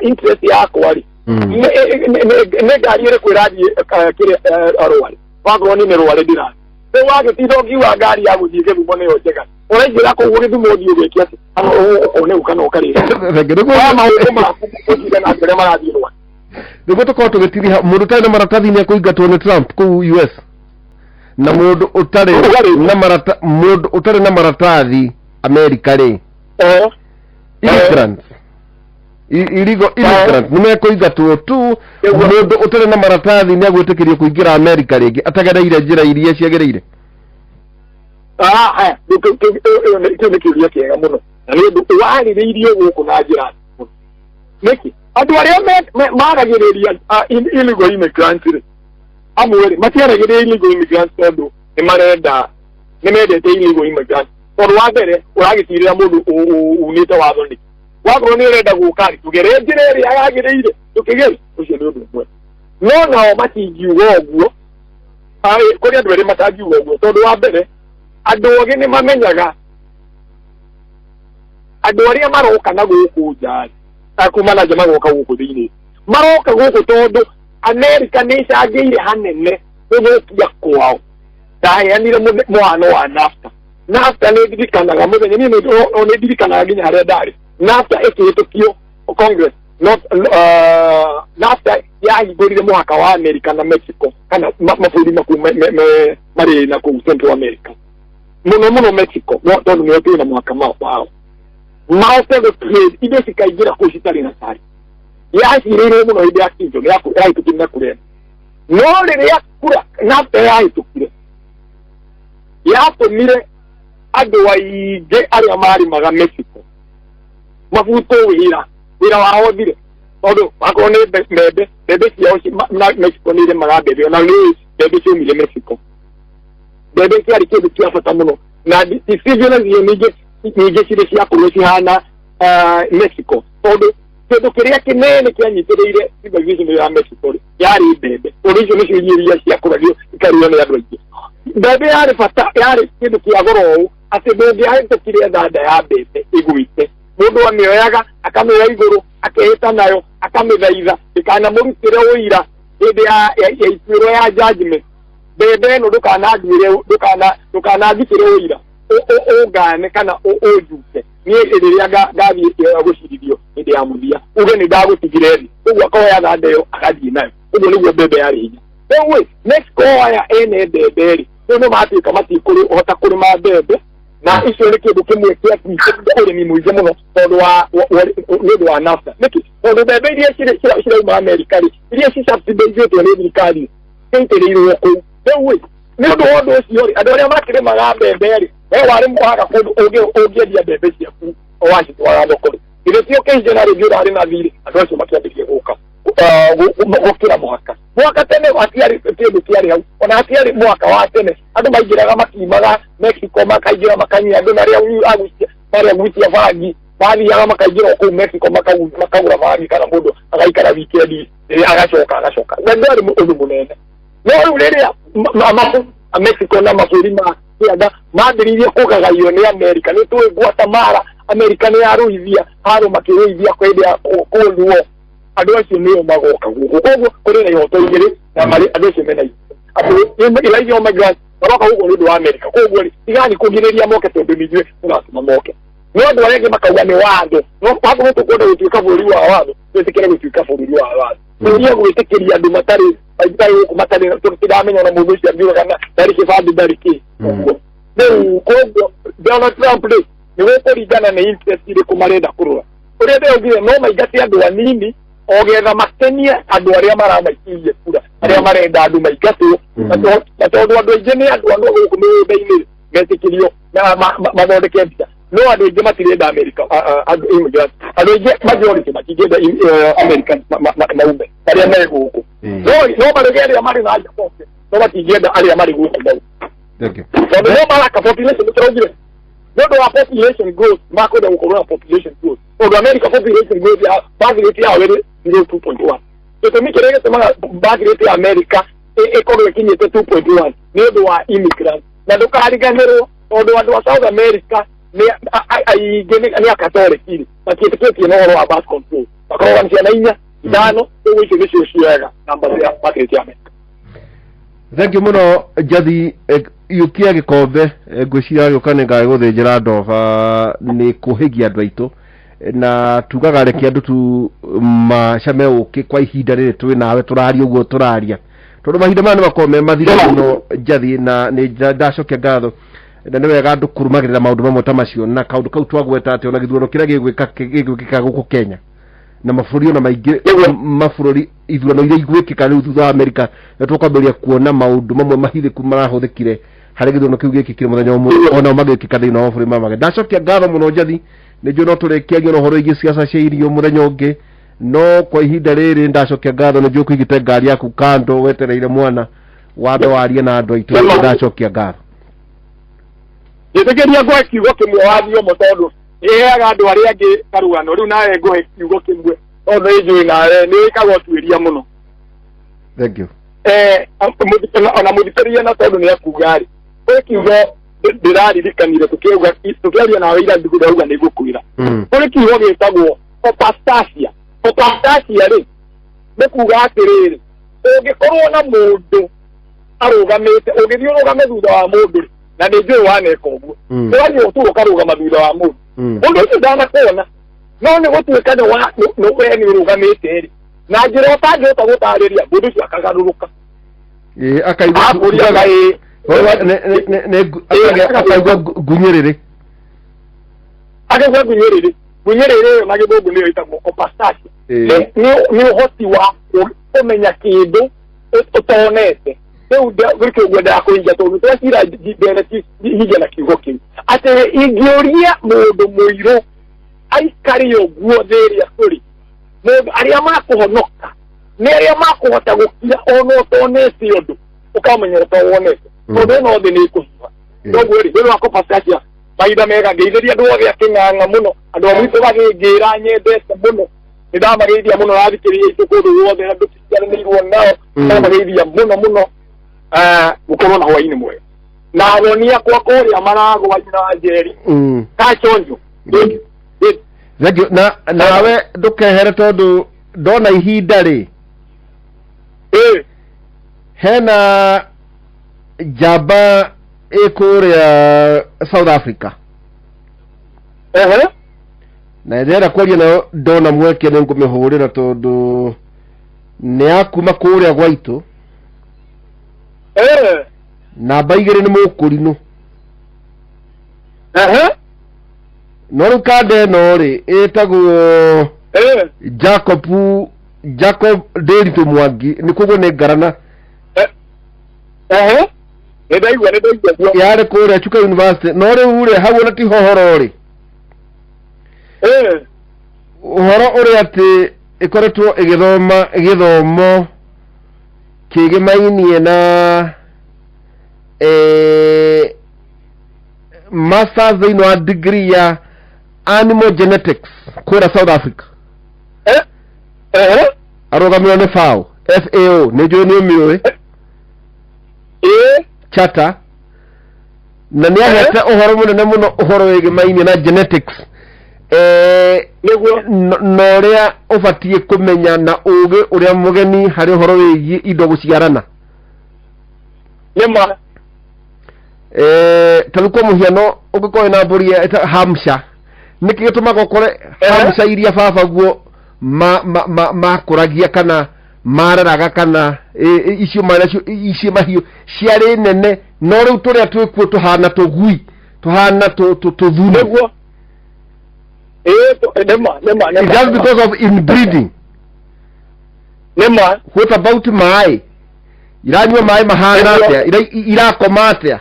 Interest yakwa rĩ, nĩ ngari ĩrĩkũ ĩrathiĩ kĩrĩa Rware? Wakorwo nĩ Rware ndĩrathiĩ rĩu, wagĩtinda ũngiuga ngari ya gũthiĩ Gĩthumo nĩyo njega, ũraingĩra kũu Gĩthumo ũthiĩ ũgĩke atĩ kana ũkone kana ũkarĩra. Thengi nĩguo. Wa maũndũ maku gũtinda na andũ arĩa marathiĩ Rware. Nĩguo tũkorwo tũgĩtiriha, mũndũ ũtarĩ na maratathi nĩ ekũingatwo nĩ Trump kũu US, na mũndũ ũtarĩ na marata mũndũ ũtarĩ na maratathi Amerika rĩ, immigrants, illegal immigrants nĩ mekũingatwo tu. Mũndũ ũtarĩ na maratathi nĩ agwĩtĩkĩrio kũingĩra Amerika rĩngĩ atagereire njĩra iria ciagĩrĩire? Ah, haya, kĩu nĩ kĩũria kĩega mũno na nĩ ũndũ warĩrĩirio gũkũ na njĩra nene mũno. Nĩkĩ andũ arĩa maragĩrĩria illegal immigrants rĩ, amwe rĩ matiaragĩrĩria illegal immigrants tondũ nĩ marenda, nĩ mendete illegal immigrants? Tondũ wa mbere, ũragĩtirĩra mũndũ unĩte watho nĩkĩ? Wakorwo nĩ ũrenda gũka rĩ, tũgere njĩra ĩrĩa yagĩrĩire tũkĩgere. Ũcio nĩ ũndũ ũmwe. No nao matingiuga ũguo. Ai, kũrĩ andũ erĩ matangiuga ũguo, tondũ wa mbere, andũ ogĩ nĩ mamenyaga andũ arĩa maroka na gũkũ nja rĩ, a kuma na nja magoka gũkũ thĩinĩ, maroka gũkũ tondũ Amerika nĩ ĩcangĩire hanene gũthũkia kwao. Ndaheanire mũhano wa NAFTA. NAFTA nĩ ndirikanaga mũthenya, niĩ nĩ ndirikanaga nginya harĩa ndarĩ NAFTA ĩkĩhĩtũkio Congress. Not, NAFTA yahingũrire mũhaka wa America na Mexico kana mabũrũri makuu marĩ na kũu Central America, mũno mũno Mexico, no tondũ nĩo twĩ na mũhaka wao, mahote gũ trade indo cikaingĩra kũu citarĩ na tariff. Yacirĩirwo mũno hĩndĩ ya Clinton, yahĩtũkire na kura ĩno. No rĩrĩa kura NAFTA yahĩtũkire, yatũmire andũ aingĩ arĩa marĩmaga Mexico mabutwo wĩra, wĩra wao ũthire, tondũ akorwo nĩ mbembe, mbembe ciao na Mexico nĩ irĩmaga mbembe, ona nĩ mbembe ciaumire Mexico. Mbembe ciarĩ kĩndũ kĩa bata mũno na civilization nyingĩ nyingĩ cirĩ ciakorwo cihana Mexico, tondũ kĩndũ kĩrĩa kĩnene kĩanyitĩrĩire civilization ya Mexico rĩ, yarĩ mbembe, tondũ icio nĩcio irio iria ciakũragio ikarĩo nĩ andũ aingĩ. Mbembe yarĩ bata, yarĩ kĩndũ kĩa goro ũũ atĩ ndũngĩahĩtũkire thanda ya mbembe ĩgwĩte. Mũndũ amĩoyaga, akamĩoya igũrũ, akehĩta nayo, akamĩthaitha ndĩkanamũrutĩre ũira hĩndĩ ya ituĩro ya judgment. Mbembe ĩno ndũkananduĩre, ndũkanandutĩre ũira, ũngane kana ũnjuke niĩ rĩrĩa ngathiĩ gũcirithio hĩndĩ ya mũthia, uge nĩ ndagũtigire thĩ. Ũguo akoya thanda ĩyo agathiĩ nayo. Ũguo nĩguo mbembe yarĩ hinya. Rĩu ĩ Mexico aya ene mbembe rĩ, rĩu nĩ matuĩka matikũhota kũrĩma mbembe, na icio nĩ kĩndũ kĩmwe kĩa ũrĩmi mũingĩ mũno tondũ wa nĩ ũndũ wa NAFTA. Nĩkĩ? Tondũ mbembe iria cirauma Amerika rĩ, iria cicabithĩtio nĩ thirikari, ciaitĩrĩirwo kũu. Rĩu ĩ nĩ ũndũ wa ũndũ ũcio rĩ, andũ arĩa makĩrĩmaga mbembe rĩ, we warĩ mũhaka kũndũ ũngĩendia mbembe ciaku wacitwara thoko rĩ, githĩ ti ũkĩhinge na rĩngĩ ũrarĩ na thirĩ? Andũ acio makĩambĩrĩria gũka gũkĩra mũhaka. Mũhaka tene hatiarĩ kĩndũ kĩarĩ hau, ona hatiarĩ mũhaka wa tene. Andũ maingĩraga makiumaga Mexico, makaingĩra makanyua andũ na arĩa agucia, marĩa agucia bangi mathiaga makaingĩra o kũu Mexico, makagũra bangi, kana mũndũ agaikara weekend rĩrĩa agacoka, na ndwarĩ ũndũ mũnene. No rĩu rĩrĩa Mexico na mabũrũri ma kĩanda mambĩrĩirie kũgagaio nĩ Amerika, nĩ tũĩ Guatemala Amerika nĩ yarũithia harũ, makĩrũithia hĩndĩ ya Cold War, andũ acio nĩo magoka gũkũ. Koguo kũrĩ na ihoto igĩrĩ na marĩ andũ acio mena atĩ illegal migrants maroka gũkũ nĩ ũndũ wa Amerika. Koguo rĩ, tigani kũgirĩrĩria moke tondũ nĩ ithuĩ tũratũma moke. No andũ arĩa angĩ makauga nĩ watho, no wakorwo tũkwenda gũtuĩka bũrũri wa watho, twĩtĩkĩre gũtuĩka bũrũri wa watho, tũtige gwĩtĩkĩria andũ matarĩ gũkũ, matarĩ tũtiramenya ona mũndũ ũcio angiuga kana ndarĩ kĩbandĩ, ndarĩ kĩ. Ũguo rĩu koguo Donald Trump rĩ, nĩ gũkũringana nĩ interest irĩkũ marenda kũrora. Ũrĩa ndĩraugire, no maingate andũ anini o getha makenie andũ arĩa maramaikĩirie kura, arĩa marenda andũ maingatwo. Na tondũ andũ aingĩ nĩ andũ andũ gũkũ mĩgũnda-inĩ metĩkĩrio na mathondeke mbica, no andũ aingĩ matirenda America andũ immigrants, andũ aingĩ majority matingĩenda American maume arĩa me gũkũ. No marege arĩa marĩ na nja moke, no matingĩenda arĩa marĩ gũkũ mau. Thank you. Tondũ no maraka population, nĩ tũraugire nĩ ũndũ wa population growth, makwenda gũkorwo na population growth, tondũ America population growth ya birth rate yao ĩrĩ 0.2.1. Gĩtũmi kĩrĩa gĩtũmaga birth rate ya America ĩkorwo ĩkinyĩte 2.1 nĩ ũndũ wa immigrants. Na ndũkariganĩrwo, tondũ andũ a South America nĩ aingĩ nĩ akatoliki rĩ, matiĩtĩkĩtie na ũhoro wa birth control. Makoragwo na ciana inya, ithano, ũguo icio nĩcio cioyaga namba cia paternity ya Amerika. Thank you mũno Njathi, iũkia gĩkombe, ngwĩciria gĩũka nĩ ngagũthĩnjĩra ndoba nĩ kũhĩgia andũ aitũ na tugaga reke andũ tu macame ũkĩ kwa ihinda rĩrĩ twĩ nawe tũraria ũguo tũraria tondũ mahinda maya nĩ makoragwo me mathiru mũno Njathi, na nĩ ndacokia ngatho na nĩ wega andũ kũrũmagĩrĩra maũndũ mamwe ta macio na kaũndũ kau twagweta atĩ ona gĩthurano kĩrĩa gĩgwĩkĩka gũkũ Kenya na mabũrũri ona maingĩ mabũrũri ithurano iria igwĩkĩka rĩu thutha wa Amerika na tũkwambĩrĩria kuona maũndũ mamwe mahithĩku marahũthĩkire harĩ gĩthurano kĩu gĩkĩkire mũthenya ũmwe onao magĩkĩka thĩinĩ wa mabũrũri maya mangĩ. Ndacokia ngatho mũno Njathi, nĩ njũĩ no tũrĩkĩaria na ũhoro wĩgiĩ siasa cia irio mũthenya ũngĩ, no kwa ihinda rĩrĩ ndacokia ngatho nĩ njũĩ kũigĩte ngari yaku kando wetereire mwana wambe warie na andũ aitũ. Ndacokia ngatho. Njĩtĩkĩria ngũhe kiugo kĩmwe wathiĩ ũmwe tondũ nĩheaga andũ arĩa angĩ karugano rĩu nawe ngũhe kiugo kĩmwe tondũ nĩ njũĩ nawe nĩ wĩkaga ũtuĩria mũno. Thank you. Ona mũthikĩrĩria na tondũ nĩ akuga rĩ, kwĩ kiugo ndĩraririkanire tũkĩaria nawe ira ndauga nĩ ngũkwĩra. Kũrĩ kiugo gĩtagwo copastasia. Copastasia rĩ nĩ kuga atĩrĩrĩ, ũngĩkorwo na mũndũ arũgamĩte, ũngĩthiĩ ũrũgame thutha wa mũndũ rĩ, na nĩ njũĩ waneka ũguo, ũgathiĩ tu ũkarũgama thutha wa mũndũ, mũndũ ũcio ndanakuona, no nĩ gũtuĩka nĩ we nĩ ũrũgamĩte rĩ, na njĩra ũtangĩhota gũtarĩria, mũndũ ũcio akagarũrũka. Akaigua akaigua ngunyĩrĩrĩ. Akaigua ngunyĩrĩrĩ. Ngunyĩrĩrĩ ĩyo na gĩthũngũ nĩyo ĩtagwo copastasia. Nĩ ũhoti wa kũmenya kĩndũ ũtonete. Rĩu gũkĩ ũguo ndakũhingia tondũ twacira mbere hingia na kiugo kĩu atĩ ingĩũria mũndũ mũirũ aikare ũguo thĩ ĩrĩa tũrĩ, mũndũ arĩa makũhonoka nĩ arĩa makũhota gũkira ona ũtonete ũndũ ũkamenya ũtawonete, tondũ ĩno thĩ nĩ ĩkũhiũha. Koguo rĩ, thĩinĩ wa copastasia mahinda mega ngeithĩria andũ othe akĩng'ang'a mũno, andũ a gwitũ gagĩngĩra nyendete mũno, nĩ ndamageithia mũno athikĩrĩria aitũ kũndũ guothe andũ tũciaranĩirwo nao, ndamageithia mũno mũno. Gũkorwo na hwainĩ mwega na athoni akwa kũrĩa maragwa na njeri kachonjo. Thank you. Na nawe ndũkehere tondũ ndona ihinda rĩ hena njamba ĩ kũrĩa South Africa na ndĩrenda kwaria nayo, ndona mweke nĩ ngũmĩhũrĩra tondũ nĩ ya kuma kũrĩa gwaitũ. Namba 2 nĩ mũkũrinũ. No rĩu kanda ĩno rĩ ĩtagwo Jacob Jacob Ndĩritũ Mwangi, nĩ koguo nĩ ngarana. Nĩ ndaigua, nĩ ndaigua guo. Yarĩ kũrĩa Chuka University, no rĩu rĩ hau ona ti hohoro rĩ ũhoro ũrĩa atĩ ĩkoretwo ĩgĩthoma gĩthomo kĩgĩmainie na masters thĩinĩ wa degree ya animal genetics kũrĩa South Africa. Arũgamĩrĩrwo nĩ FAO, FAO, nĩ njũĩ nĩ ũmĩũĩ. Chata na nĩ ahete ũhoro mũnene mũno ũhoro wĩgĩmainie na genetics Nĩguo. Na ũrĩa ũbatiĩ kũmenya na ũgĩ ũrĩa mũgeni harĩ ũhoro wĩgiĩ indo gũciarana. Nĩma. Ta rĩu kwa mũhiano ũngĩkorwo wĩna mbũri Hampshire, nĩkĩ gĩtũmaga ũkore Hampshire iria baba guo makũragia kana mareraga kana icio marĩ nacio icio mahiũ ciarĩ nene, no rĩu tũrĩa twĩkuo tũhana tũgui, tũhana tũthunu? Nĩguo, nĩma, nĩma, nĩma. Just because of inbreeding. Nĩma. What about maĩ? Iranyua maĩ mahana atĩa? Irakoma atĩa?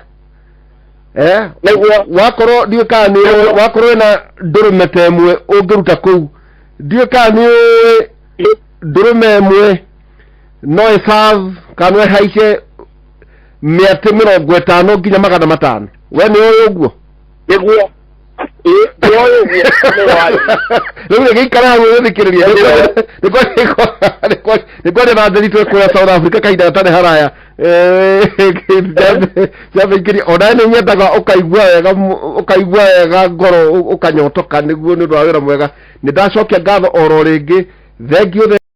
Nĩguo. Wakorwo ndiũĩ kana nĩ ũĩ, wakorwo wĩna ndũrũme ta ĩmwe ũngĩruta kũu, ndiũĩ kana nĩ ũĩ ndũrũme ĩmwe no ĩserve kana no ĩhaice mĩatĩ 50 nginya 500. We nĩ ũĩ ũguo? Nĩguo, nĩoĩ ũguo nĩwe warĩ. Rĩu rĩ gĩikara hau ũgĩthikĩrĩria nĩ kwaria na Nderitu kũrĩa South Africa kahinda gatarĩ haraya. Njambe ingĩria ona nĩ nyendaga ũkaigua wega ũkaigua wega ngoro ũkanyotoka nĩguo nĩ ũndũ wa wĩra mwega. Nĩ ndacokia ngatho oro rĩngĩ. Thengiũ.